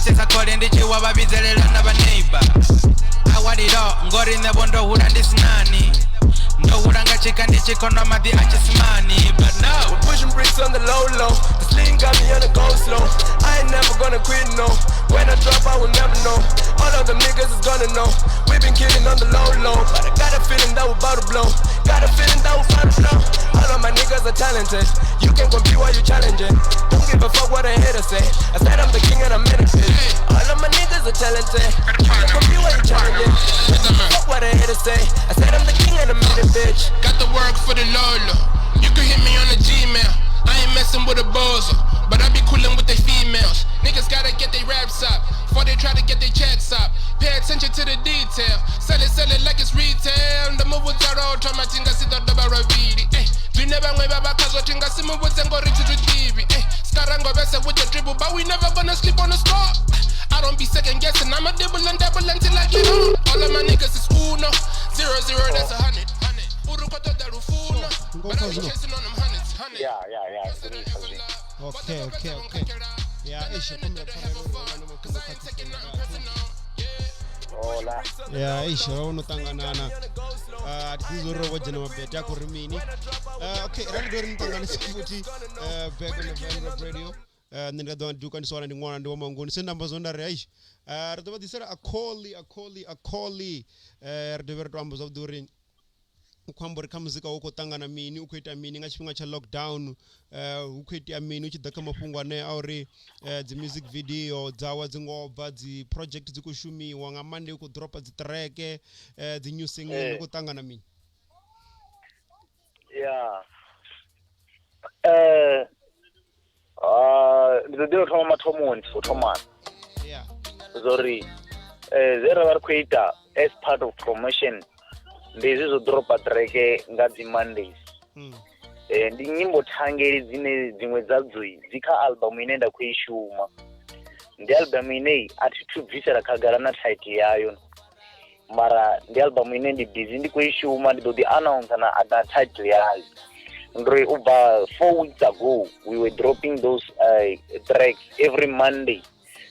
Tsesa khole ndi tshi wa vha vhidzelela na vha neighbor. I want it all, ngori nṋe vho ndo hula ndi sinani. Ndo hula nga tshika ndi tshi khonwa maḓi a tshisimani. But no. We're pushing bricks on the low low. The sling got me on the go slow. I ain't never gonna quit, no. When I drop, I will never know. All of them niggas is gonna know. We been killing on the low low. But I got a feeling that we're about to blow. Got a feeling that we're about to blow. All of my niggas are talented. You can compete while you challenging. Don't give a fuck what a hater say. I said I'm the king and I'm in it, bitch. All of my niggas are talented. You can compete while you challenging. Don't give a fuck what a hater say. I said I'm the king and I'm in it, bitch. Got the work for the Lolo. You can hit me on the Gmail. I ain't messing with a bozo, but I be coolin' with they females. Niggas gotta get they raps up before they try to get their checks up. Pay attention to the detail. Sell it like it's retail. Ndamuudza ro thoma tinga si ḓo dovha lwavhili. Eh, zwine vhaṅwe vha vha khazwo thi nga si muvhudze ngori thi zwi ḓivhi. Eh, skarangobese with the dribble, but we never gonna sleep on the score. I don't be second guessing, I'ma dibble and dabble until I get on. All of my niggas is uno, zero zero, that's 100. Uri khou ṱoḓa lufuno, but I be chasing on them hundreds, hundreds. Ya, ndi khou zwino. Okay. Ya, eish, kombela pfarelo uri hu vha na mafhungo kha Hola. Ya, eish, ro no ṱanganana. Ah, thi ḓivhi uri ro vho dzhena mabete a khou ri mini. Ah, okay, ra ri ri ni ṱanganise futhi back on the Van Rap Radio. Nṋe ndi nga ḓo duka ndi sowana ndi ṅwana ndi wa mangoni se nda amba zwo nda ri aish, ri ḓo vha ḓisela akholi akholi akholi. Ri dovhe ri to amba zwavhuḓi uri u khou amba uri kha muzika u khou ṱangana mini, u khou ita mini nga tshifhinga tsha lockdown, hu khou itea mini u tshi ḓa kha mafhungo ane a uri dzi music video dzawe dzi ngo bva, dzi project dzi khou shumiwa nga Monday, u khou dropa dzi track, dzi new single, u khou ṱangana mini? Ya, ndi ḓo ḓi thoma mathomoni, u thomani zori zwe ra vha ri khou ita as part of promotion ndi hezwi zwo dropa track nga dzi Mondays. Ndi nyimbo thangeli dzine dziṅwe dzadzo dzi kha album ine nda khou i shuma. Ndi album ine a thi thu bvisela khagala na title yayo, mara ndi album ine ndi busy ndi khou i shuma, ndi ḓo ḓi announce na title yayo. Ndiri u bva 4 weeks ago we were dropping those tracks every Monday.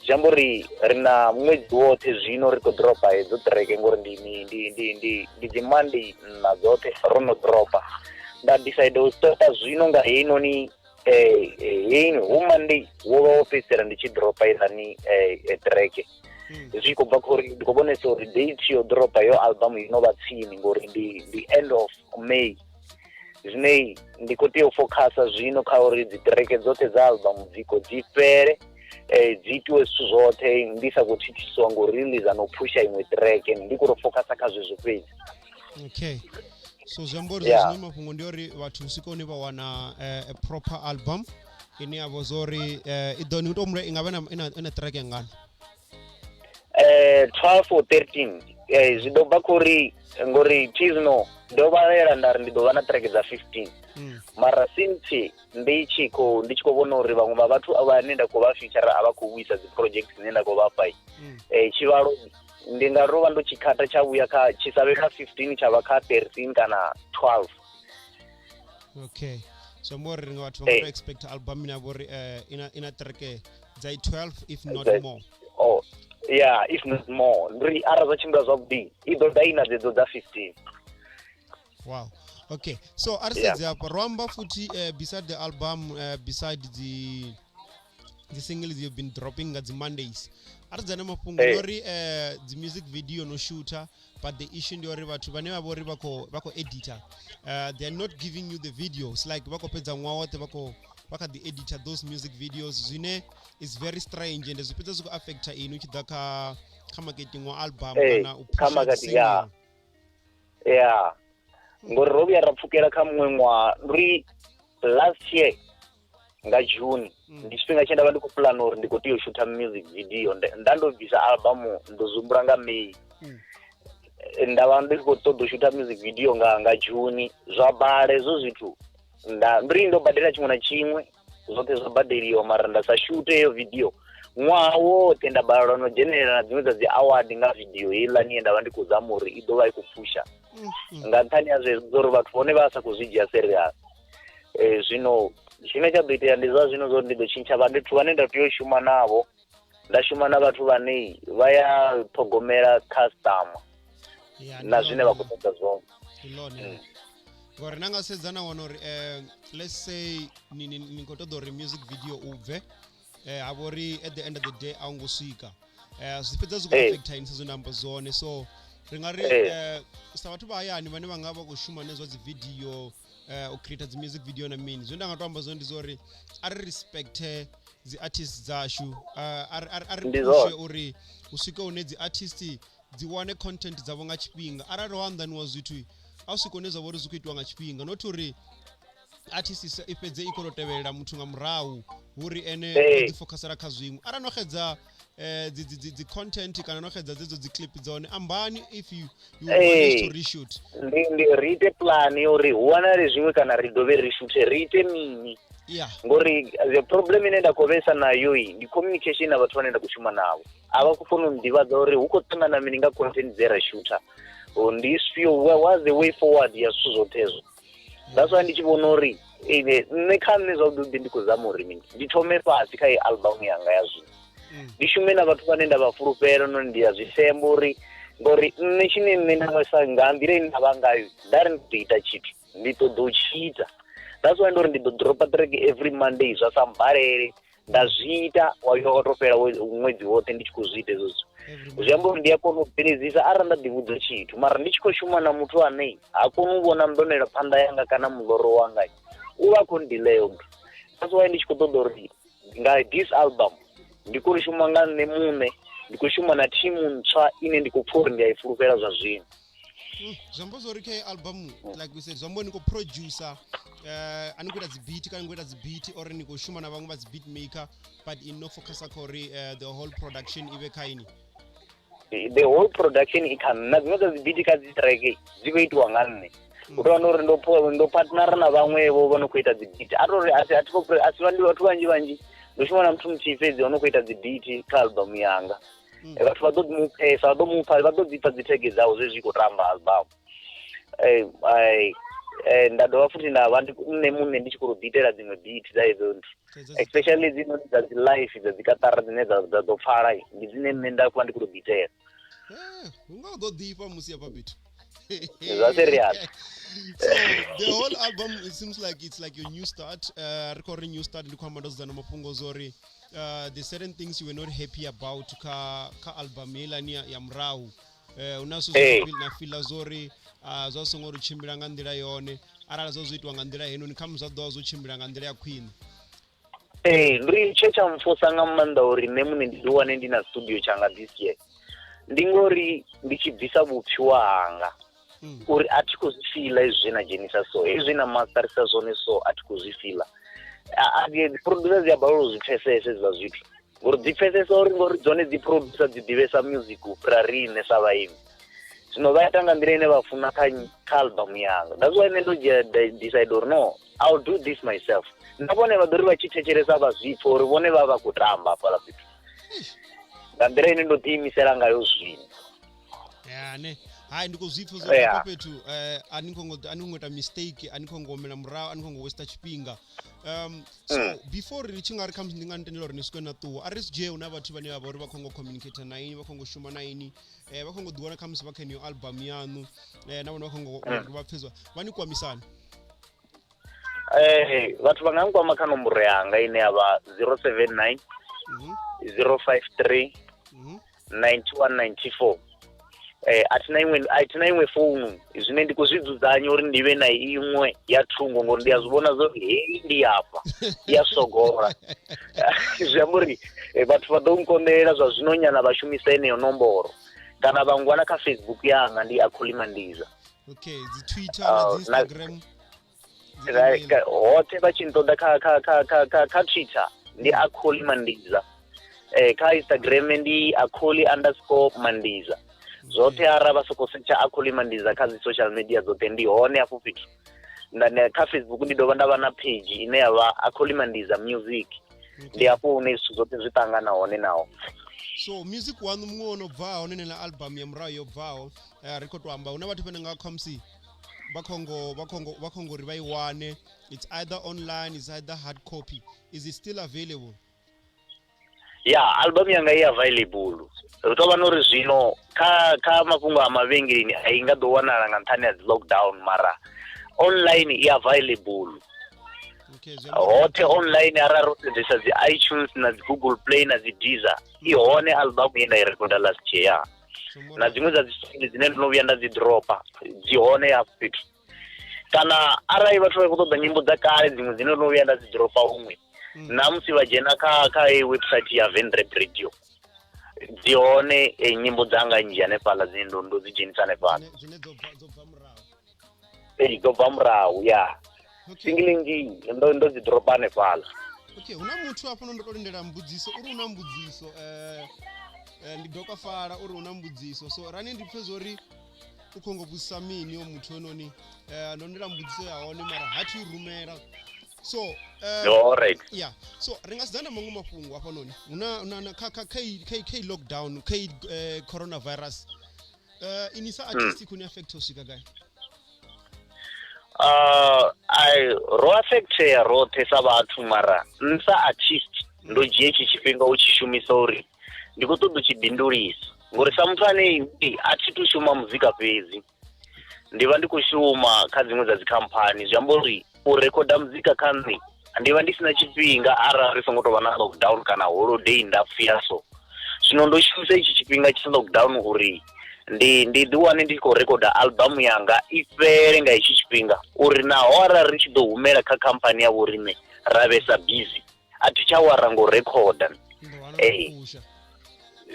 Zwi amba uri ri na ṅwedzi woṱhe zwino ri khou dropa hedzo track, ngori ndi dzi Monday nṋa dzoṱhe ro no dropa. Nda decide u stopa zwino nga heinoni, heino hu Monday wo vha wo fhedzisela ndi tshi dropa iḽani track. Zwi khou bva kha uri ndi khou vhonesa uri date yo dropa yo album yo no vha tsini, ngori ndi end of May. Zwine ndi khou tea u focusa zwino kha uri dzi track dzoṱhe dza album dzi khou dzi fhele, dzi itiwe zwithu zwoṱhe ndi sa khou thithisiwa ngo release na u phusha iṅwe track, ndi khou tou focusa kha zwezwo fhedzi. Okay, so zwi amba uri zwino mafhungo ndi uri vhathu swika hune vha wana a proper album ine ya vha zwo uri i ḓo ni to humbula i nga vha ina track ngana? 12 or 13, zwi ḓo bva khori ngori thi zwino ndo vhalela nda ri ndi ḓo vha na track dza 15, mara since ndi tshi khou vhona uri vhaṅwe vha vhathu vhane nda khou vha feature a vha khou vhuisa dzi project dzine nda khou vha fha, tshivhalo ndi nga ro vha ndo tshi khata tsha vhuya kha tshi savhe kha 15 tsha vha kha 13 kana 12. Okay, so amba uri nga vhathu vha nga to expect album ine ya vha uri ina track dza 12, if not more. Oh yeah, if not more. Ndi arali zwa tshimbila zwavhuḓi i ḓo ḓa ina dzedzo dza 15. Wow, okay, so a ri sedze hafha ro amba futhi, beside the album, beside the singles you've been dropping nga dzi Mondays, a ri dzane mafhungo ndi uri dzi music video no shooter, but the issue ndi uri vhathu vhane vha vha uri vha khou edita, they are not giving you the videos, like vha khou fhedza ṅwaha woṱhe vha kha ḓi edita those music videos, zwine is very strange and zwi fhedza zwi khou affecta inwi u tshi ḓa kha marketing wa album kana u kha pusha dzi marketing, yeah. single. Ya, ngori ro vhuya ra pfukela kha muṅwe ṅwaha, ri last year nga June, ndi tshifhinga tshe nda vha ndi khou pulana uri ndi khou tea u shutha music video. Nda ndo bvisa album, ndo zumbula nga May. Nda vha ndi khou ṱoḓa u shutha music video nga June, zwa bala hezwo zwithu. Nda ndi ri ndo badela tshiṅwe na tshiṅwe, zwoṱhe zwa badeliwa, mara nda sa shute heyo video ṅwaha woṱhe. Nda balelwa no dzhenelela na dziṅwe dza dzi award nga video heiḽani ye nda vha ndi khou zama uri i ḓo vha i khou phusha, nga nṱhani ha zwezwo uri vhathu vhone vha sa khou zwi dzhia serious. Zwino tshine tsha ḓo itea ndi zwa zwino zwo ndi ḓo tshintsha vhathu vhane nda tea u shuma navho. Nda shuma na vhathu vhane vha ya ṱhogomela customer na zwine vha khou ṱoḓa zwone. Ndi ngori na nga sedza na wana uri let's say ni ni khou ṱoḓa uri music video u bve, ha vha uri at the end of the day a u ngo swika, zwi fhedza zwi khou affecta ini sa zwine amba zwone. So ri nga ri sa vhathu vha hayani vhane vha nga vha khou shuma nezwa dzi video, u create dzi music video na mini, zwine nda nga to amba zwone ndi zwa uri a ri respecte dzi artist dzashu, a ri pushe uri hu swike hune dzi artist dzi wane content dzavho nga tshifhinga. Arali ho anḓaniwa zwithu, a u swika hune zwa vha uri zwi khou itiwa nga tshifhinga, not uri artist i fhedze i khou tou tevhelela muthu nga murahu uri ene o ḓi fokhasela kha zwiṅwe. Arali no xedza dzi dzi dzi content kana no xedza dzedzo dzi clip dzone, ambani if you want to reshoot. Ndi ri ite plan uri hu wanale zwiṅwe kana ri dovhe ri shuthe, ri ite mini. Ngori the problem ine nda khou vhesa nayo ndi communication na vhathu vhane nda khou shuma navho. A vha khou kona u nḓivhadza uri hu khou ṱangana mini nga content dze ra shutha, ndi zwifhio, what's the way forward ya zwithu zwoṱhe hezwo. That's why ndi tshi vhona uri nṋe kha nṋe zwavhuḓi ndi khou zama uri mini, ndi thome fhasi kha iyi album yanga ya zwino, ndi shume na vhathu vhane nda vha fulufhela, nahone ndi a zwi semba uri ngori nṋe tshine nṋe nda nga nga nḓila ine nda vha ngayo, nda ri ndi ḓo ita tshithu, ndi ṱoḓa u tshi ita. That's why ndo ri ndi ḓo dropa track every Monday, zwa sa mbalele nda zwi ita wa yo to fhela ṅwedzi woṱhe ndi tshi khou zwi ita hezwo zwithu. Zwi amba uri ndi a kona u bveledzisa arali nda ḓivhudza tshithu, mara ndi tshi khou shuma na muthu ane ha koni u vhona mbonelo phanḓa yanga kana muloro wanga, u vha khou ndelaya muthu. That's why ndi tshi khou ṱoḓa uri nga this album ndi khou shuma nga nṋe muṋe, ndi khou shuma na thimu ntswa ine ndi khou pfha uri ndi a i fulufhela zwa zwino. Zwi amba zwa uri kha album, like we said, zwi amba ni khou producer, a ni khou ita dzi beat kana ni khou ita dzi beat or ni khou shuma na vhaṅwe vha dzi beat maker, but in no focusa kha uri the whole production i vhe kha ini? The whole production i kha nṋe. Dziṅwe dza dzi beat kha dzi track dzi khou itiwa nga nṋe. U tou wana uri ndo partnera na vhaṅwevho vho no khou ita dzi beat. A tori a thi a si vhathu vhanzhi vhanzhi, ndo shuma na muthu muthihi fhedzi o no khou ita dzi beat kha album yanga. Vhathu vha ḓo mu pfesa, vha ḓo mu pfa, vha ḓo dzi pfa dzi tag dzawe zwezwi khou tamba album. Nda dovha futhi nda vha nṋe muṋe ndi tshi khou ḓi itela dziṅwe beat dza hedzo nthu, especially dzinoni dza dzi live dza dzi kaṱara dzine dza ḓo pfala, ndi dzine nṋe nda vha ndi khou ḓi itela. Hu nga ḓo ḓifha musi hafha fhethu. Zwa serious. So the whole album, it seems like it's like your new start. Ri khou ri new start, ndi khou amba ndo dzudzana mafhungo zwo uri the certain things you were not happy about kha album heiḽani ya murahu, hu na zwithu na fila zwo uri zwa songo ri tshimbila nga nḓila yone, arali zwo zwi itiwa nga nḓila heinoni khamusi zwa ḓovha zwo tshimbila nga nḓila ya khwine. Ee, ndi tshe tsha mfosa nga maanḓa uri nṋe muṋe ndi ḓi wane ndi na studio tshanga this year, ndi ngori ndi tshi bvisa vhupfiwa hanga uri a thi khou zwi fila hezwi zwe na dzhenisa, so hezwi na masterisa zwone, so a thi khou zwi fila. Dzi producer dzi a balelwa u zwi pfesesa hezwiḽa zwithu, ngori dzi pfesesa uri ngori dzone dzi producer dzi ḓivhesa music u fhira riṋe sa vhaimbi. Zwino vha ita nga nḓila ine vha funa kha album yanga. That's why nṋe ndo dzhia decide uri no, I'll do this myself. Na vhone vha ḓo ri vha tshi thetshelesa vha zwi pfa uri vhone vha vha khou tamba hafhaḽa fhethu nga nḓila ine ndo ḓiimisela ngayo zwino. Ya ne, hai, ndi khou zwi pfa zwa hafha fhethu, a ni khongo a ni khongo ita mistake, a ni khongo humela murahu, a ni khongo waste tshifhinga. So before ri tshi nga ri khamusi ndi nga ntendela uri ni swike na ṱuwa, a ri zwi dzhie hu na vhathu vhane vha vha uri vha khongo communicate na ini, vha khongo shuma na ini, vha khongo ḓiwana khamusi vha kha heneyo album yaṋu, na vhone vha khongo uri vha pfhe zwa vha ni kwamisani. Vhathu vha nga nkwama kha nomboro yanga ine ya vha 079 053 9194. A thina iṅwe founu, zwine ndi khou zwi dzudzanya uri ndi vhe na iṅwe ya thungo, ngori ndi a zwi vhona zwa uri heyi ndi afha ya sogola. Zwi amba uri vhathu vha ḓo nkonḓelela zwa zwino nyana, vha shumisa heneyo nomboro kana vha ngwana kha Facebook yanga, ndi Akholi Mandiza. Okay, dzi Twitter na dzi Instagram? Hoṱhe vha tshi nṱoḓa kha Twitter ndi Akholi Mandiza, kha Instagram ndi Akholi_Mandiza. Zwoṱhe ara vha soko setsha Akholi Mandiza kha dzi social media dzoṱhe, ndi hone hafho fhethu. Kha Facebook ndi dovha nda vha na page ine ya vha Akholi Mandiza Music, ndi hafho hune zwithu zwoṱhe zwi ṱangana hone naho. So music waṋu muṅwe wo no bvaho nene na album ya murahu yo bvaho, ri khou to amba hu na vhathu vhane nga khamusi vha khongo uri vha i wane, it's either online, it's either hard copy, is it still available? Ya, album yanga i available. Ri tou vha na uri zwino kha kha mafhungo a mavhengeleni a i nga ḓo wanala nga nṱhani ha dzi lockdown, mara online i available. Okay, zwi amba uri Hoṱhe online arali ro sedzesa dzi iTunes na dzi Google Play na dzi Deezer, i hone album ye nda i rekoda last year. zwi amba Na uri dziṅwe dza dzi song dzine ndo no vhuya nda dzi dropa dzi hone hafho fhethu. Kana arali vhathu vha khou ṱoḓa nyimbo dza kale dziṅwe dzine ndo no vhuya nda dzi dropa huṅwe, na musi vha dzhena kha kha heyi website ya Venrap Radio, dzi hone nyimbo dzanga nnzhi hanefhaḽa dzine ndo ndo dzi dzhenisa hanefhaḽa. dzine dzine dzo bva dzo bva murahu. Ee, dzo bva murahu ya. Okay. Single nnzhi ndo ndo dzi dropa hanefhaḽa. Okay, hu na muthu hafha ndo to lindela mbudziso, uri hu na mbudziso ndi dokafala uri hu na mbudziso, so rani ndi pfe zwori u khou ngo vhudzisa mini o muthu ononi. Ndo lindela mbudziso ya hone mara ha thi rumela. So All right. Yeah, so ri nga sedzana maṅwe mafhungo hafhanoni. Hu na na na- kha kha kha i- kha i- kha i lockdown, kha i, coronavirus, ini sa artist i khou ni affect u swika gai? Ai ro affectea roṱhe sa vhathu, mara nṋe sa artist ndo dzhia itshi tshifhinga u tshi shumisa uri ndi khou ṱoḓa u tshi bindulisa, ngori sa muthu ane a thi tu shuma muzika fhedzi, ndi vha ndi khou shuma kha dziṅwe dza dzikhamphani. Zwi amba uri u rekhoda muzika kha nṋe ndi vha ndi sina tshifhinga arali ri songo tou vha na lockdown kana holiday ndapfu ya so. Zwino ndo shumisa itshi tshifhinga tsha lockdown uri ndi ndi ḓi wane ndi khou rekhoda album yanga i fhele nga itshi tshifhinga, uri naho arali ri tshi ḓo humela kha khamphani ya vhoriṋe ra vhesa busy, a thi tsha wara ngo rekhoda. Ndo wana Ee. kusha.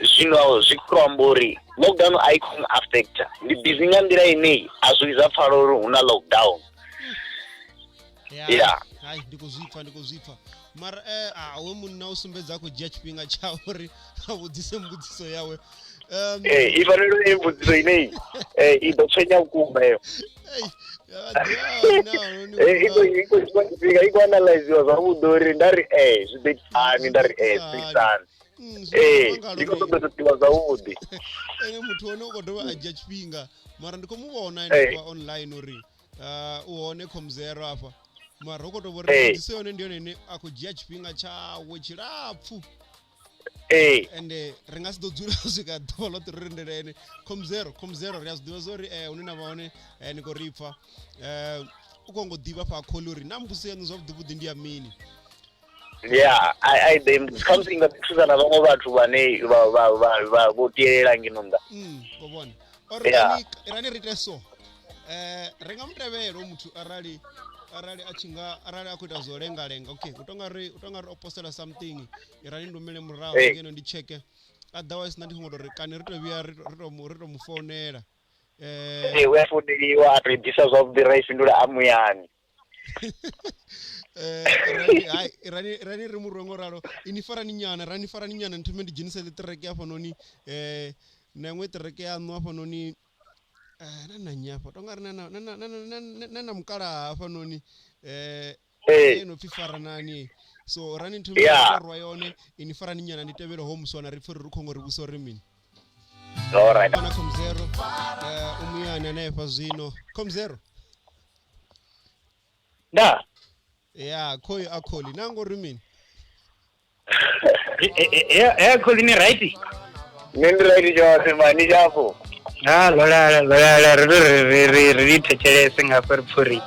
Zwino zwi khou amba uri lockdown a i khou affecta, ndi busy nga nḓila ine a zwi zwa pfala uri hu na lockdown. Yeah. Hai, ndi khou zwi pfa, ndi khou zwi pfa. Mara a we munna u sumbedza a khou dzhia tshifhinga tsha uri a vhudzise mbudziso yawe. Ee, i fanela i mbudziso ine i ḓo tswenya vhukuma eyo. Ei, ya vha ḓivha na hone I khou i khou dzhiwa tshifhinga, i khou analyziwa zwavhuḓi uri nda ri zwi ḓo itisa hani, nda ri zwi ḓo itisa hani. Zwi Ee, mangalo ndi khou uri ṱoḓa u tou ḓivha zwavhuḓi. Ene muthu hone u khou dovha a dzhia tshifhinga, mara ndi khou mu vhona Ee. hanefha online uri u hone Khomzero afha, mara hu khou tou vhori Ee. mbudziso yone ndi yone ine a khou dzhia tshifhinga tshawe tshilapfhu. Ee. Ende ri nga si ḓo dzula u swika ḓuvha ḽoṱhe ro lindela ene. Khomzero, Khomzero ri a zwi ḓivha zwa uri hune na vha hone ni khou ri pfa. U khou ngo ḓivha fha kholi uri na mbudziso yaṋu zwavhuḓi vhuḓi ndi ya mini. Yeah, I khamusi i nga ḓi thusa na vhaṅwe vhathu vhane vha vha vha vha vho tielela ngeno nnḓa. Ko vhona. Or Yeah. rani rani ri ite so. Ri nga mutevhela hoyu muthu arali arali a tshi nga arali a khou ita zwo lenga lenga. Okay, u tonga ri u tonga ri o postela something. Rani ndi humele murahu Ee. ngeno ndi cheke. Otherwise nṋe ndi khou tou ri kani ri to vhuya ri to ri to mu ri to mu founela. Ee, u a founeliwa a to i ḓisa zwavhuḓi ra i fhindula a muyani. Rani hai rani rani ri murwe ngo ralo. Ini farani nyana, rani farani nyana ndi thome ndi dzhenise ḽi track hafhanoni na iṅwe track yaṋu hafhanoni na na nnyi hafha tonga ri na na na na na na na na mukalaha hafhanoni Ee. ino pfi faranani. So rani thome Yeah. rwa yone ini farani nyana ndi tevhele ho muswana ri pfe uri ri khou ngo ri vhusa uri mini. All right. Kana Khomzero u muyani hanefha zwino. Khomzero. Nda. Ya, khoyu a kholi na ngo ri mini? Ya kholi ni right? Nṋe ndi right tshoṱhe mani tshafho. Ha lolala lolala ri ri ri ri ri ri thetshelese nga hafha ri pfhe uri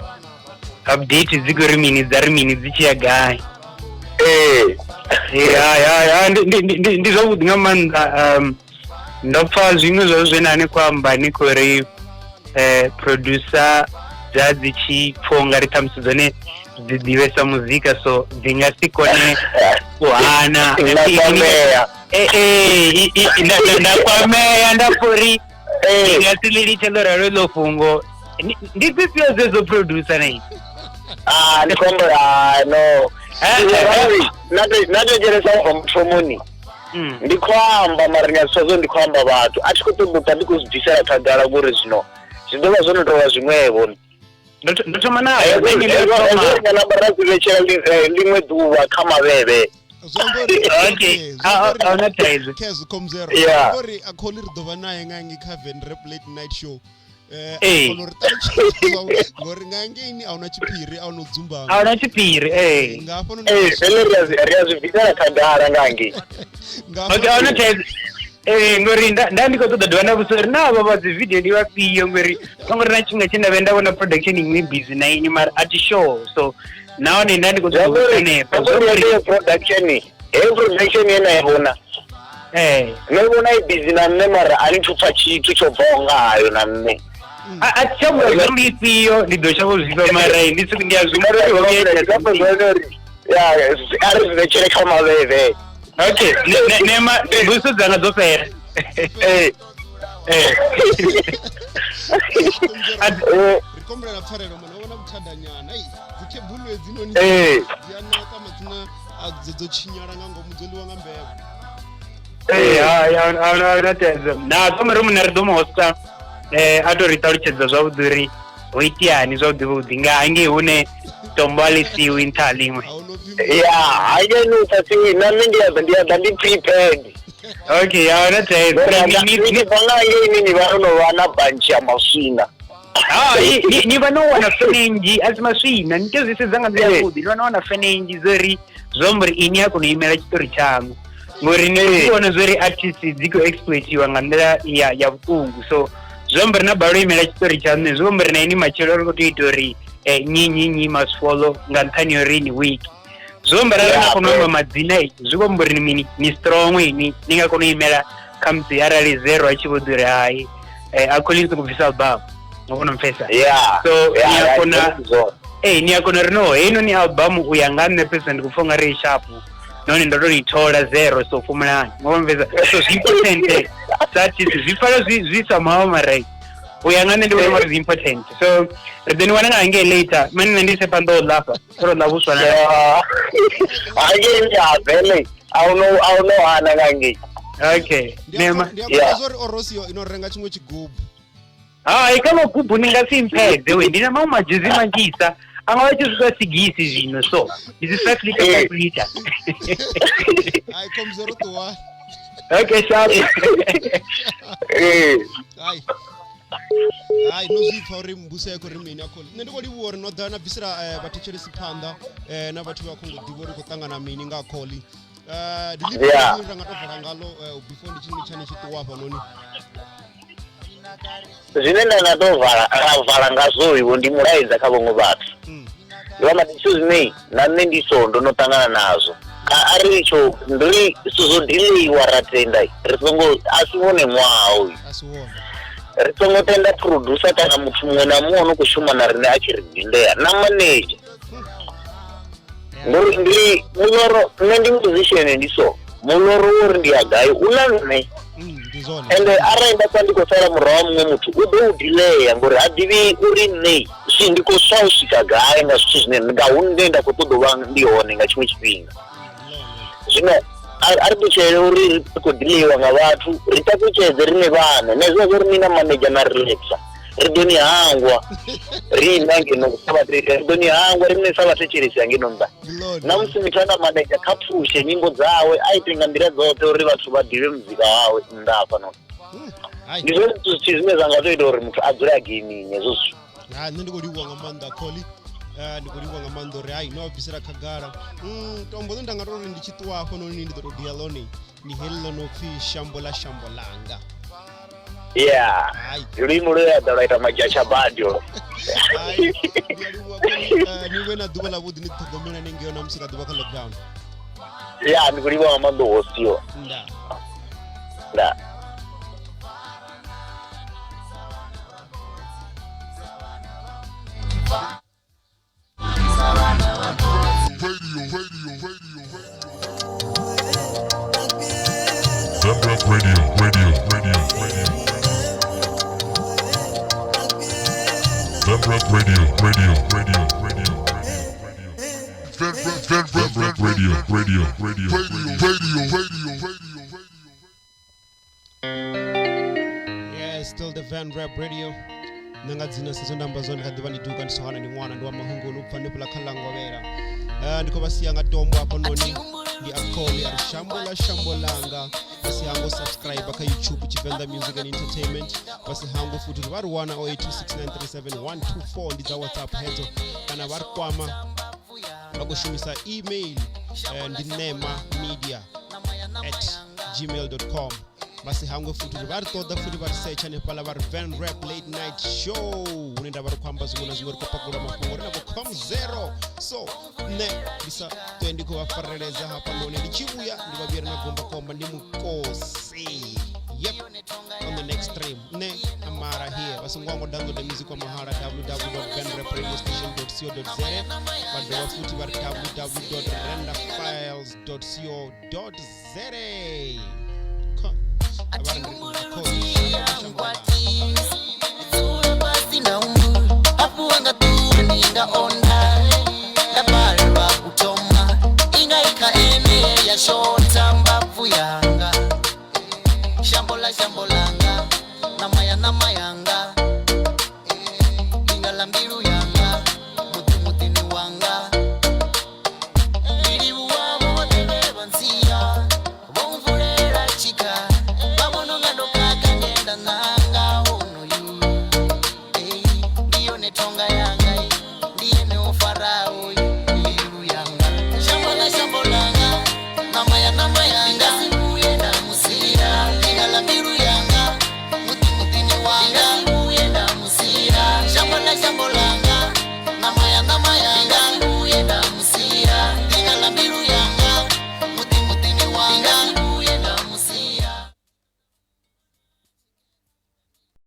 update dzi khou ri mini, dza ri mini, dzi tshi ya gai. Ee. Ya ya ya ndi ndi ndi ndi zwavhuḓi nga maanḓa. Ndo pfa zwiṅwe zwa zwe na ni khou amba ni khou ri producer dza dzi tshi pfha ungari ṱhamusi dzone dzi ḓivhesa muzika, so dzi nga si kone u hana. Nda kwamea. Nda kwamea nda pfa uri ndi nga si ḽi litshe ḽo ralo ḽo fhungo. Ndi dzifhio dzedzo producer nei? Ah, ndi khou amba ah no. Na na thetshelesa ubva muthomoni. Ndi khou amba mara ndi a zwi pfa zwo ndi khou amba vhathu. A thi khou ṱoḓa u ṱwa ndi khou zwi bvisela khagala ngori zwino zwi ḓo vha zwo no tou vha zwiṅwevho. Ndo thoma na Hezwo hezwo hezwo ndo thoma. ri nga namba ra zwi vhetshela ḽiṅwe ḓuvha kha mavhevhe. Zwi amba uri Okay. okay, zwi amba uri A huna thaidzo. Kez Khomzero. Yeah. Zwi amba uri a kholi ri ḓo vha naye nga ngei kha Venrap Late Night Show. Kona uri ṱalutshedza ngori nga ngeini a huna tshiphiri, a huna u dzumbama. A huna tshiphiri, ee. Nga hafha Ee, vele ri a zwi bvisela khagala nga ngei. Okay, a huna thaidzo. Ee, ngori nda ndi khou ṱoḓa dovha nda vhudzisa uri naa vha vha dzi video ndi vhafhio, ngori ngori na tshifhinga tshe nda vhuya nda vhona production iṅwe busy na inwi, mara a thi sure, so nahone nda ndi khou ṱoḓa u hanefha. Heyo production, heyo production ye na i vhona, no vhona i busy na nṋe, mara a ni thu pfa tshithu tsho bvaho nga hayo na nṋe. A thi tsha vhona zwa ndi ifhio, ndi ḓo shavha u zwifha, mara ndi ndi a zwi humbula uri ho vhuya itea. Ya, a ri zwi vhetshele kha mavhevhe. Okay, nema mbudziso dzanga dzo fhela. Ee. Ri kombela pfarelo mona vhona vhuthadanyana ei dzikhebulu hedzinoni dzi a naka madzina dzo tshinyala nga ngomu, dzo ḽiwa nga mbevha. Ee, hai, a huna thaidzo. Na thoma ri muṋe ri ḓo mu hosta, a to ri ṱalutshedza zwavhuḓi uri ho iteani zwavhuḓi vhuḓi nga hangei hune tombo a ḽi siwi nṱha ha ḽiṅwe. Ya, hangei u sa siwi na nṋe ndi a ḓa ndi prepared. Okay, a huna thaidzo. Ni bva nga hangei ni vha no vha na bantshi ya maswina. Hai, ni vha no wana fene nnzhi, a si maswina, ni tea u zwi sedza nga nḓila yavhuḓi. Ni vha no wana fene nnzhi dzo ri zwi amba uri ini a kona u imela tshiṱori tshaṋu, ngori ni zwi vhona zwo ri artist dzi khou exploitiwa nga nḓila ya vhuṱungu, so zwi amba uri na balelwa u imela tshiṱori tshaṋu, zwi amba uri na ini matshelo ri khou tea u ita uri nnyi nnyi nnyi must follow nga nṱhani ha uri ni weak. Zwi amba uri na kona u amba madzina, zwi khou amba uri ni mini, ni strong, ini ni nga kona u imela khamusi arali zero a tshi vho ḓi uri hai, a khou songo bvisa album, ngo kona u pfesa. So ni a kona, ni a kona uri no heinoni album u ya nga nṋe pfesa ndi khou pfha ungari sharp, nahone ndo to i thola zero, so fhumulani, ngo kona u pfesa. So zwi important sa artist, zwi pfala zwi somehow, mara u ya nga nṋe ndi vhona ungari zwi important. So ri ḓo ni wana nga hangei later, mani nṋe ndi ise phanḓa u lafha ro ḽa vhuswa na hangei ya vele a uno hana nga ngei. Okay, nema ndi a khou uri Orosio ino renga tshiṅwe tshigubu. Hai, kha magubu ni nga si mphedze we, ndi na maṅwe madzhuzi manzhisa a nga vha tshi swika sigisi zwino, so ndi dzi 5 liter, 5 liter. Hai, komzo ro ṱuwa. Okay, sharp. Hai hai, no zwi pfa uri mbuso ya khou ri mini akholi. Nṋe ndi khou livhuwa uri no ḓa na bvisela vhathetshelesi phanḓa na vhathu vha khou ngo ḓivha uri khou ṱangana mini nga kholi. Ndi ḽifhio ra nga to vala ngalo before ndi tshi tshani tshi ṱuwa hafhanoni? Zwine nda nga to vala ra vala ngazwo iwo ndi mulaedza kha vhaṅwe vhathu, ndi vha zwithu zwine na nṋe ndi so ndo no ṱangana nazwo. A ri tsho ndi ri zwithu zwo delaywa ra tenda, ri songo, a si wone ṅwaha uyu, ri songo tenda producer kana muthu muṅwe na muṅwe no khou shuma na riṋe a tshi ri delaya na manager, ngori ndi muloro. Nṋe ndi musician, ndi so muloro wo uri ndi ya gai u na nṋe, ende arali nda pfa ndi khou sala murahu wa muṅwe muthu u ḓo u delaya, ngori ha ḓivhi uri nṋe zwi ndi khou swa u swika gai nga zwithu zwine nga hune nda khou ṱoḓa u vha ndi hone nga tshiṅwe tshifhinga. Zwino a ri ṱutshele uri ri khou delaywa nga vhathu, ri takutshedze riṋe vhaṋe na hezwiḽa zwa uri ni na manager na relaxa, ri ḓo ni hangwa riṋe ngeno sa vhathu, ri ḓo ni hangwa riṋe sa vhathetshelesi ngeno nnḓa. Na musi muthu a na manager, kha phushe nyimbo dzawe, a ite nga nḓila dzoṱhe uri vhathu vha ḓivhe muzika wawe nnḓa hafhanoni. Ndi zwone zwithu zwine zwa nga to ita uri muthu a dzule a gaming hezwo zwithu. Ha, nṋe ndi khou livhuwa nga maanḓa Kholi, ndi khou livhuwa nga maanḓa uri hai no bvisela khagala tombo. Nṋe nda nga to uri ndi tshi ṱuwa hafhanoni ndi ḓo to dia ḽone, ndi heḽi ḽo no pfhi shambo ḽa shambo ḽanga. Yeah, luimbo lwe ya ḓa lwa ita madzhatsha badi. Ndi a livhuwa Kholi, ni vhe na ḓuvha ḽa vhuḓi, ni ṱhogomela ni ngeo na musi kha ḓuvha kha lockdown. Ya, ndi khou livhuwa nga maanḓa hosiwa. Nda nda. Venrap Radio, Radio, Radio, Radio. Venrap Radio, Radio, Radio, Radio, Radio. Venrap Radio, Radio, Radio, Radio, Radio, Radio. Yeah, still the Van Rap Radio. Nṋe nga dzina sezwo nda amba zwone kha ḓuvha ndi duka ndi sohana, ndi ṅwana ndi wa mahungoni u bva hanefhaḽa kha ḽa Ngovhela. Ndi khou vha sia nga tombo hafhanoni, ndi Akholi a ri shambo ḽa shambo ḽanga. Vha si hangwe u subscribe kha YouTube Tshivenḓa Music and Entertainment. Vha si hangwe futhi uri vha ri wana 0826937124, ndi dza WhatsApp hedzo, kana vha ri kwama vha khou shumisa email, ndi nemamedia@gmail.com. Vha si hangwe futhi uri vha ri ṱoḓa futhi vha ri search hanefhaḽa vha ri Van Rap Late Night Show, hune nda vha ri khou amba zwiṅwe na zwiṅwe, ri khou pakulula mafhungo, ri na vho com zero. So nṋe ndi sa ṱwe ndi khou vha fareledza hafhanoni, ndi tshi vhuya ndi vha vhuyela na gombakomba ndi mukosi. Yep, on the next stream nṋe amara here. Vha songo hangwa download music wa mahala www.vanrapradiostation.co.za, vha dovha futhi vha ri www.renderfiles.co.za.